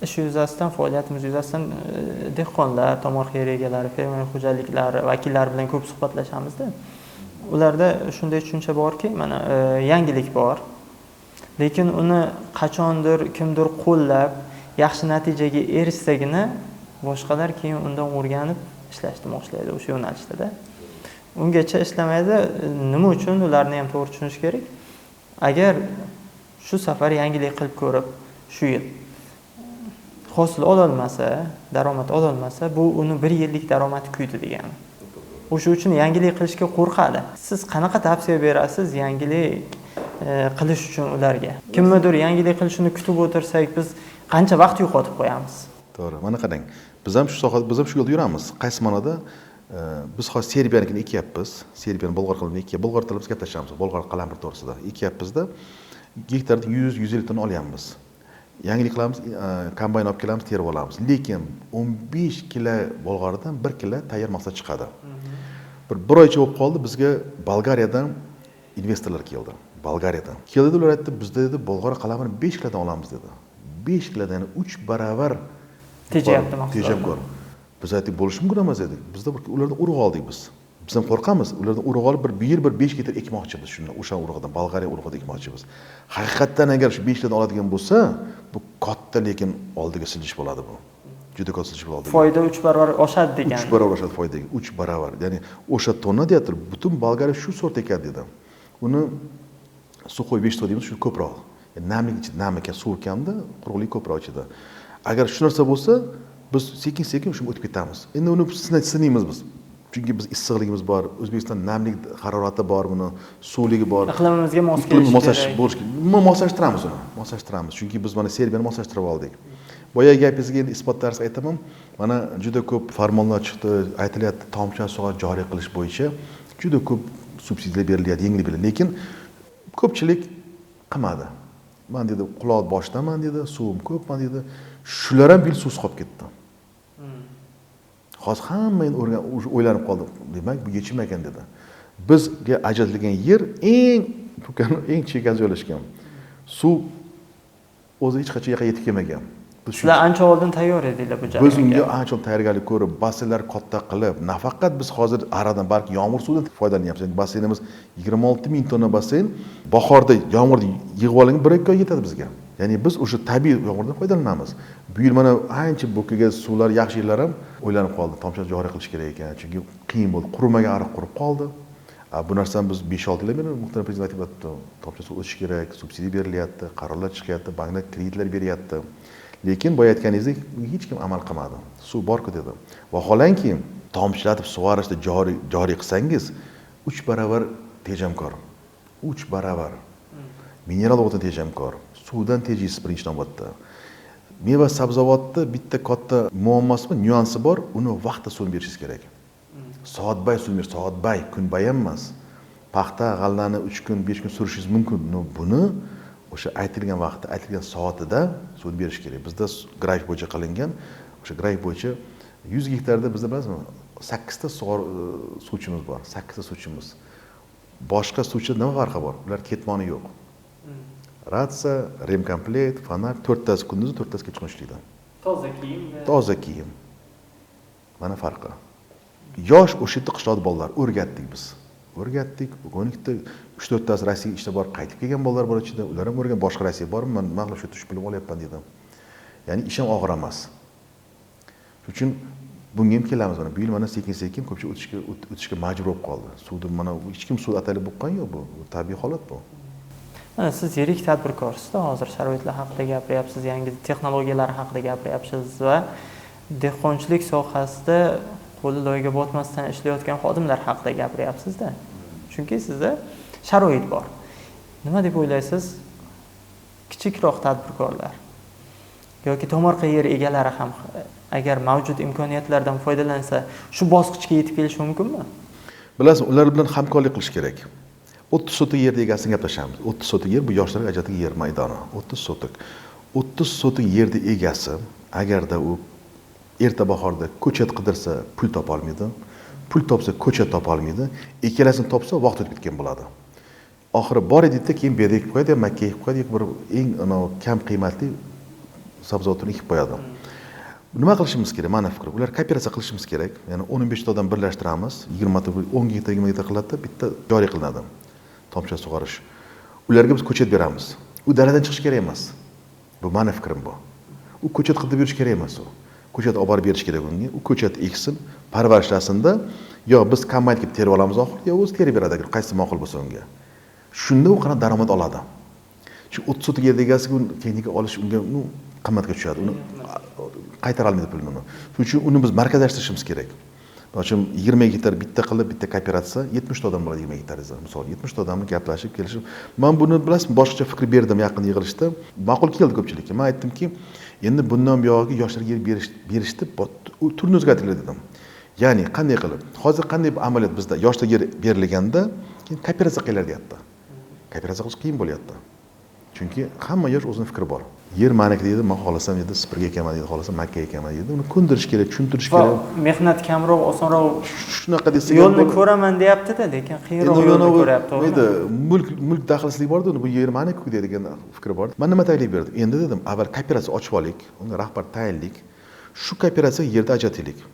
Ish yuzasidan, faoliyatimiz yuzasidan dehqonlar, tomorqa yer egalari, fermer xo'jaliklari vakillari bilan ko'p suhbatlashamizda. Ularda shunday tushuncha borki, mana yangilik bor, lekin uni qachondir kimdir qo'llab yaxshi natijaga erishsagina boshqalar keyin undan o'rganib ishlashni boshlaydi o'sha yo'nalishda. Ungacha ishlamaydi. Nima uchun? Ularni ham to'g'ri tushunish kerak. Agar shu safar yangilik qilib ko'rib, shu yil hosil ololmasa, daromad ololmasa, bu uni bir yillik daromadi kuydi degani. O'sha uchun yangilik qilishga qo'rqadi. Siz qanaqa tavsiya berasiz yangilik qilish uchun ularga? Kimnidir yangilik qilishini kutib o'tirsak, biz qancha vaqt yo'qotib qo'yamiz? To'g'ri, mana qarang. Biz ham shu sohada, biz ham shu yo'lda yuramiz. Qaysi ma'noda? Biz hozir Serbiyanikini ekyapmiz. Serbiyani bolg'or qilib ekyapmiz. Bolg'or tilida biz gaplashamiz. Bolg'or qalampir to'g'risida ekyapmizda. Gektarda 100-150 tonna olyapmiz. Yangilik qilamiz, kombayn olib kelamiz, terib olamiz. Lekin 15 kilo bolg'oridan 1 kilo tayyor mahsulot chiqadi. Bir oycha bo'lib qoldi, bizga Bolgariyadan investorlar keldi. Bolgariyadan. Keldi, ular aytdi, bizda dedi, bolg'or qalamini 5 kilodan olamiz dedi. 5 kilodan, ya'ni 3 barobar tejayapti mahsulot. Tejamkor. Biz aytdik, bo'lishi mumkin emas dedik. Bizda bir ulardan urug' oldik biz. Biz ham qo'rqamiz, ulardan urug' olib bir yil bir 5 gektar ekmoqchimiz shundan, o'sha urug'idan, Bolgariya urug'idan ekmoqchimiz. Haqiqatdan agar shu 5 kilodan oladigan bo'lsa, bu katta lekin oldiga siljish bo'ladi bu. Juda katta siljish bo'ladi. Foyda 3 barobar oshadi degan. 3 barobar oshadi foydaga, 3 barobar. Ya'ni o'sha tonna deyapti, butun Bolgariya shu sort ekadi dedi. Uni suxoy 5 tonna deymiz, shu ko'proq. Ya'ni namlik ichida, nam ekan, suv kamda, quruqlik ko'proq ichida. Agar shu narsa bo'lsa, biz sekin-sekin shunga o'tib ketamiz. Endi uni sinaymiz biz. Chunki biz issiqligimiz bor, O'zbekiston namlik harorati bor, buni suvligi bor. Iqlimimizga mos Iqlim kelishi kerak. Bo'lishi kerak. Moslashtiramiz uni, moslashtiramiz. Chunki biz mana Serbiyani moslashtirib oldik. Boya gapingizga endi isbot tarzida aytaman. Mana juda ko'p farmonlar chiqdi, aytilyapti, tomchi sug'orish joriy qilish bo'yicha juda ko'p subsidiyalar berilyapti, yengillik beriladi. Lekin ko'pchilik qilmadi. Man dedi, quloq boshdaman dedi, suvim ko'pman dedi. Shular ham bir suvsiz qolib ketdi. Hozir hamma endi o'ylanib qoldi. Demak, bu yechim ekan dedi. Bizga ajratilgan yer eng eng chekkasi joylashgan. Suv o'zi hech qachon yoqqa yetib kelmagan. Biz Sizlar ancha oldin tayyor edinglar bu Biz unga jarayonga. ancha tayyorgarlik ko'rib, basseynlar katta qilib, nafaqat biz hozir aradan balki yomg'ir suvidan foydalanyapmiz. Endi basseynimiz 26 ming tonna basseyn, bahorda yomg'irni yig'ib olingan 1-2 oy yetadi bizga. Ya'ni biz o'sha tabiiy yomg'irdan foydalanamiz. Bu yil mana ancha bo'kaga suvlar yaxshi yillar ham o'ylanib qoldi. Tomchi joriy qilish kerak ekan, chunki qiyin bo'ldi. Qurimagan ariq qurib qoldi. Bu narsani biz 5-6 yildan beri muhtaram prezident aytib o'tdi. Tomchi suv o'tish kerak, subsidiya berilyapti, qarorlar chiqyapti, banklar kreditlar beryapti. Lekin boya aytganingizdek hech kim amal qilmadi. Suv bor-ku dedi. Vaholanki tomchilatib sug'orishni joriy qilsangiz 3 barobar tejamkor. 3 barobar. Mineral o'tin tejamkor. Suvdan tejaysiz birinchi navbatda. Meva sabzavotni bitta katta muammosi bor, nyuansi bor, uni vaqtida suvni berishingiz kerak. Soatbay suv berish, soatbay, kunbay ham emas. Paxta, g'allani 3 kun, 5 kun surishingiz mumkin. No, buni o'sha aytilgan vaqtda, aytilgan soatida suvni berish kerak. Bizda grafik bo'yicha qilingan, o'sha grafik bo'yicha 100 gektarda bizda bilasizmi, 8 ta suvchimiz bor, 8 ta suvchimiz. Boshqa suvchida nima farqi bor? Ular ketmoni yo'q. Ratsiya, remkomplekt, fonar, 4tasi kunduzi, 4tasi kechqurun ishlaydi. Toza kiyim. Toza kiyim. Mana farqi. Yosh o'sha yerda qishloq bolalar o'rgatdik biz. O'rgatdik, o'rgandik. 3-4tasi Rossiyaga ishda borib qaytib kelgan bolalar bor ichida, ular ham o'rgan, boshqa Rossiyaga borib, men nima qilib shu yerda tushib bilim olyapman dedim. Ya'ni ish ham og'ir emas. Shuning uchun bunga ham kelamiz mana. Bu yil mana sekin-sekin ko'pchilik o'tishga majbur bo'lib qoldi. Suvni mana hech kim suv atalib buqqan yo'q bu. Bu tabiiy holat bu. Mana siz yirik tadbirkorsizda, hozir sharoitlar haqida gapiryapsiz, yangi texnologiyalar haqida gapiryapsiz va dehqonchilik sohasida qo'li loyga botmasdan ishlayotgan xodimlar haqida gapiryapsiz-da. Chunki sizda sharoit bor. Nima deb o'ylaysiz? Kichikroq tadbirkorlar yoki tomorqa yer egalari ham agar mavjud imkoniyatlardan foydalansa, shu bosqichga yetib kelishi mumkinmi? Bilasizmi, ular bilan hamkorlik qilish kerak. 30 sotik yerni egasini gaplashamiz. 30 sotik yer bu yoshlarga ajratilgan yer maydoni. 30 sotik. 30 sotik yerni egasi agarda u erta bahorda ko'chat qidirsa pul topa olmaydi. Pul topsa ko'chat topa olmaydi. Ikkalasini topsa vaqt o'tib ketgan bo'ladi. Oxiri bor edi-da, keyin beda ekib qo'yadi, makka ekib qo'yadi, yoki bir eng kam qiymatli Sabzavotini ekib qo'yadi. Nima qilishimiz kerak? Mani fikrim, ular kooperatsiya qilishimiz kerak. Ya'ni 15 ta odam birlashtiramiz, 20 ta, 10 gektar, 20 gektar qiladi, bitta joriy qilinadi. Tomchi sug'orish. Ularga biz ko'chat beramiz. U daladan chiqish kerak emas. Bu mani fikrim bu. U ko'chat qilib berish kerak emas u. Ko'chat olib borib berish kerak unga. U ko'chat eksin, parvarishlasinda, yo biz kombayn kelib terib olamiz oxir, yo o'zi terib beradi agar qaysi ma'qul bo'lsa unga. Shunda u qanaqa daromad oladi. Shu 30 sotik yer egasiga texnika olish unga qimmatga tushadi. Uni qaytara olmaydi pulini uni. Shuning uchun uni biz markazlashtirishimiz kerak. Masalan, 20 gektar bitta qilib, bitta kooperatsiya, 70 ta odam bo'ladi 20 gektaringizda. Misol, 70 ta odamni gaplashib, kelishib. Men buni bilasizmi, boshqacha fikr berdim yaqin yig'ilishda. Ma'qul keldi ko'pchilikka. Men aytdimki, endi bundan buyog'iga yoshlarga yer berishdi, turni o'zgartiriladi dedim. Ya'ni qanday qilib? Hozir qanday amaliyot bizda yoshlarga yer berilganda, keyin kooperatsiya qilinglar deyapti. Kooperatsiya qilish qiyin bo'lyapti. Chunki hamma yosh o'zining fikri bor. Yer meniki deydi, men xohlasam deydi, Sipirga ekaman deydi, xohlasam Makkaga ekaman deydi. Uni ko'ndirish kerak, tushuntirish kerak. Mehnat kamroq, osonroq. Shunaqa desak, yo'lni ko'raman deyapti-da, lekin qiyinroq yo'lni ko'ryapti, to'g'rimi? Mulk daxlsizlik bor-da, bu yer meniki degan fikri bor. Men nima taklif berdim? Endi dedim, avval kooperatsiya ochib olaylik, unga rahbar tayinlaylik. Shu kooperatsiyaga yerda ajrataylik.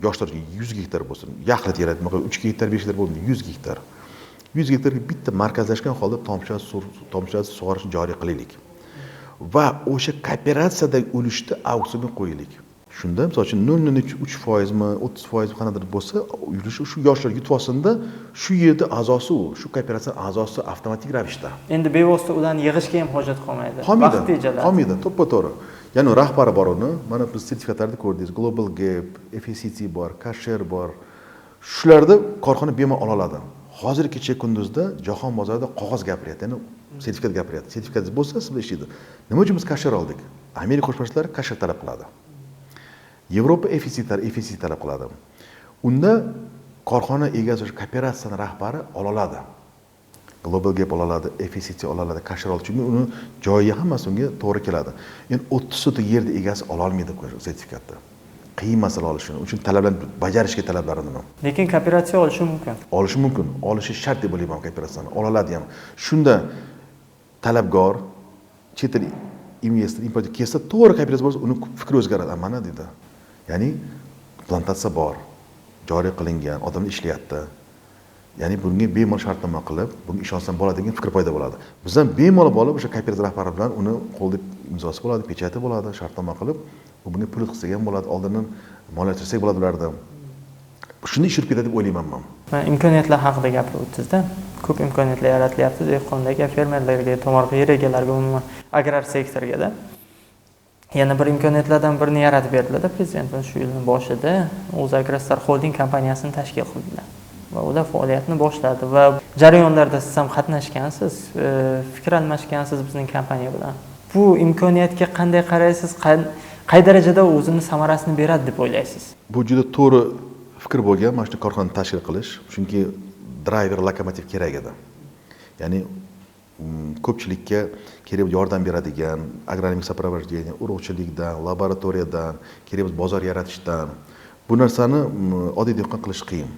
Yoshlarga 100 gektar bo'lsin, yaxlit yaratma, 3 gektar, 5 gektar bo'lsin, 100 gektar. 100 gektarga bitta markazlashgan holda tomchi sug'orishni joriy qilaylik. Va o'sha kooperatsiyadagi ulushni auksionga qo'yaylik. Shunda, misol uchun, 0.3%mi, 30% qanaqadir bo'lsa, ulushi shu yoshlar yutib olsinda, shu yerda a'zosi u, shu kooperatsiya a'zosi avtomatik ravishda. Endi bevosita ularni yig'ishga ham hojat qolmaydi. Vaqt tejaladi. Qolmaydi, to'ppa-to'g'ri. Ya'ni rahbari bor uni. Mana biz sertifikatlarni ko'rdingiz. Global Gap, FSC bor, Kasher bor. Shularda korxona bemalol ola oladi. Hozir kecha kunduzda jahon bozorida qog'oz gapiryapti, ya'ni sertifikat gapiryapti. Sertifikat bo'lsa, siz bilan ishlaydi. Nima uchun biz kasher oldik? Amerika Qo'shma Shtatlari kasher talab qiladi. Yevropa FSC talab qiladi. Unda korxona egasi o'sha kooperatsiyaning rahbari ola oladi. Global Gap ola oladi, FSC ola oladi, kasher oladi. Chunki uni joyi hammasi unga to'g'ri keladi. Endi 30 sotik yerda egasi ola olmaydi sertifikatni. Qiyin masala olish uchun talablarni bajarishga talablarini nima? Lekin kooperatsiya olishi mumkin. Olishi mumkin, olishi shart deb o'ylayman kooperatsiyani. Ola oladi ham. Shunda talabgor, chet el investor, import kelsa, to'g'ri kooperatsiya bo'lsa, uni fikri o'zgaradi. Mana dedi. Ya'ni plantatsiya bor, joriy qilingan, odamlar ishlayapti. Ya'ni bunga bemalol shartnoma qilib, bunga ishonsam bo'ladi degan fikr paydo bo'ladi. Biz ham bemalol bo'lib o'sha kooperatsiya rahbari bilan uni qo'lda imzosi bo'ladi, pechati bo'ladi, shartnoma qilib, bunga pul qilsak ham bo'ladi, oldindan moliyalashtirsak bo'ladi ularni. Shuni ish yurib ketadi deb o'ylayman men. Mana imkoniyatlar haqida gapirib o'tdingizda. Ko'p imkoniyatlar yaratilyapti dehqonlarga, fermerlarga, tomorqa yer egalariga, umuman agrar sektorga-da. Yana bir imkoniyatlardan birini yaratib berdilar-da prezident shu yilning boshida O'zagrostar Holding kompaniyasini tashkil qildilar. Va ular faoliyatini boshladi va jarayonlarda siz ham qatnashgansiz, fikr almashgansiz bizning kompaniya bilan. Bu imkoniyatga qanday qaraysiz? Qay darajada o'zini samarasini beradi deb o'ylaysiz? Bu juda to'g'ri fikr bo'lgan, mana shu korxonani tashkil qilish, chunki driver lokomotiv kerak edi. Ya'ni ko'pchilikka kerak yordam beradigan agronomik сопровождение, urug'chilikdan, laboratoriyadan, kerak bo'lsa bozor yaratishdan bu narsani oddiy dehqon qilish qiyin.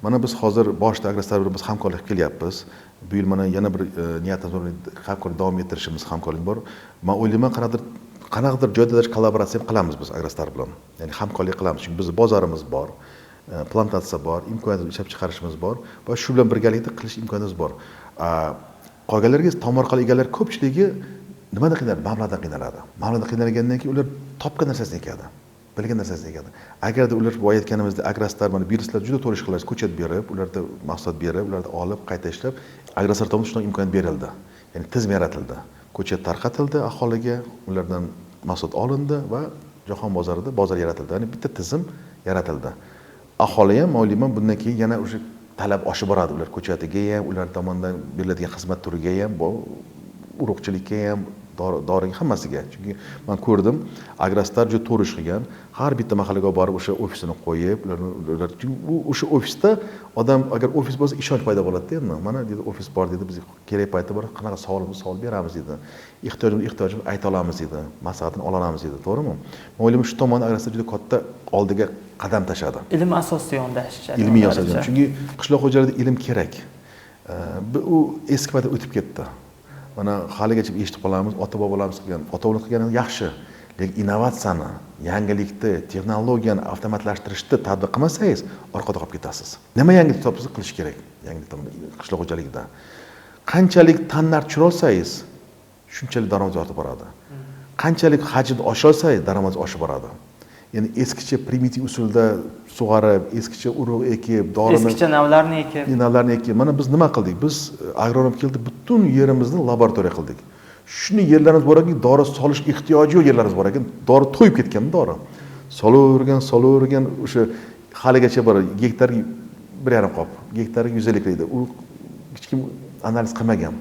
Mana biz hozir boshida Agrostar bilan biz hamkorlik qilib kelyapmiz. Bu yil mana yana bir niyatimiz bor, hamkorlik davom ettirishimiz, hamkorlik bor. Men o'ylayman, qanaqadir joyda kollaboratsiya qilamiz biz Agrostar bilan. Ya'ni hamkorlik qilamiz, chunki bizning bozorimiz bor, plantatsiya bor, imkoniyat ishlab chiqarishimiz bor va shu bilan birgalikda qilish imkoniyatimiz bor. Qolganlarga tomorqali egalari ko'pchiligi nimadan qiynaladi? Mablag'dan qiynaladi. Mablag'dan qiynalgandan keyin ular topgan narsasini ekadi, bilgan narsasini ekadi. Agarda ular boya aytganimizdek Agrostar mana viruslar juda to'g'ri ish qiladi, ko'chat berib, ularda mahsulot berib, ularni olib qayta ishlab, Agrostar tomonidan shunday imkoniyat berildi. Ya'ni tizim yaratildi. Ko'chat tarqatildi aholiga, ulardan mahsulot olindi va jahon bozorida bozor yaratildi. Ya'ni bitta tizim yaratildi. Aholi ham o'ylayman bundan keyin yana o'sha talab oshib boradi. Ular ko'chatiga ham, ular tomonidan beriladigan xizmat turiga ham, urug'chilikka ham, doriga hammasiga. Chunki men ko'rdim, Agrostar juda to'g'ri ish qilgan. Har bitta mahallaga borib o'sha ofisini qo'yib, ular chunki u o'sha ofisda odam agar ofis bo'lsa ishonch paydo bo'ladi-da endi. Mana dedi ofis bor dedi, biz kerak paytda borib qanaqa savolimiz savol beramiz dedi. Ehtiyojimiz ayta olamiz dedi, maslahatini ola olamiz dedi, to'g'rimi? Men o'ylayman shu tomonda Agrostar juda katta oldiga qadam tashladi. Ilm asosida yondashish. Ilmiy yondashish. Chunki qishloq xo'jaligida ilm kerak. U eski paytda o'tib ketdi. Mana haligacha eshitib qolamiz, ota bobolarimiz qilgan, ota bobolar qilgani yaxshi, lekin innovatsiyani, yangilikni, texnologiyani avtomatlashtirishni tatbiq qilmasangiz, orqada qolib ketasiz. Nima yangilik topsa qilish kerak? Yangilik qishloq xo'jaligida qanchalik tannarx tushira olsangiz, shunchalik daromad ortib boradi. Qanchalik hajmni oshira olsangiz, daromad oshib boradi. Endi eskicha primitiv usulda sug'arib, eskicha urug' ekib, dorini, eskicha navlarni ekib, navlarni ekib. Mana biz nima qildik? Biz agronom keldi, butun yerimizni laboratoriya qildik. Shunday yerlarimiz bor ekan, dori solish ehtiyoji yo'q yerlarimiz bor ekan, dori to'yib ketgan, dori solavergan, solavergan. O'sha haligacha bir gektarga 1,5 qop, gektarga 150 edi. U hech kim analiz qilmagan.